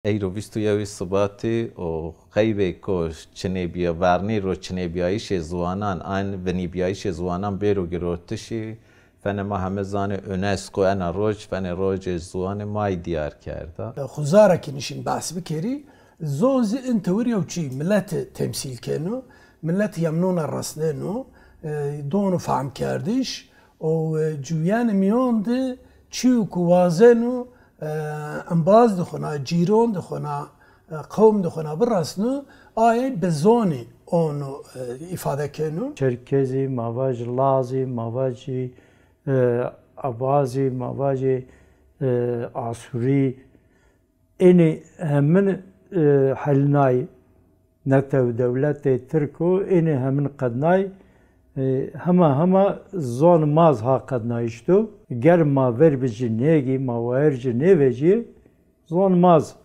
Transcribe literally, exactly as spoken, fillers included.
Eyro vîst û yewî Sibatî û qeybêko çinêbîya-, vernî ro çinêbîyayîşê ziwanan, an vinîbîyayîşê ziwanan bêro girotişî, fenê ma heme zanê UNESCO ena roj, fenê rojê ziwanê may dîyar kerda. Xuzara ki nişin behs bikerî, zon zî in tewir yew çî, mileti temsîl keno, mileti yemnona resneno, e, dono fehmkerdiş û, e, cuyenê mîyon de çîyo ku wazeno, e, embaz de xo na, cîron de xo na, e, qewm de xo na biresno, aye bi zonî ono, e, îfade keno. Çerkezî, ma vajî Lazî, ma vajî, e, Abazî, ma vajî, e, Asûrî, ênî hemin, e, helnay netew dewletê Tirk o, ênî hemin qednay, e, hema hema zon maz ha qednayîş do. Ger ma ver bijî nêgî, ma wayer jî nêvejî, zon maz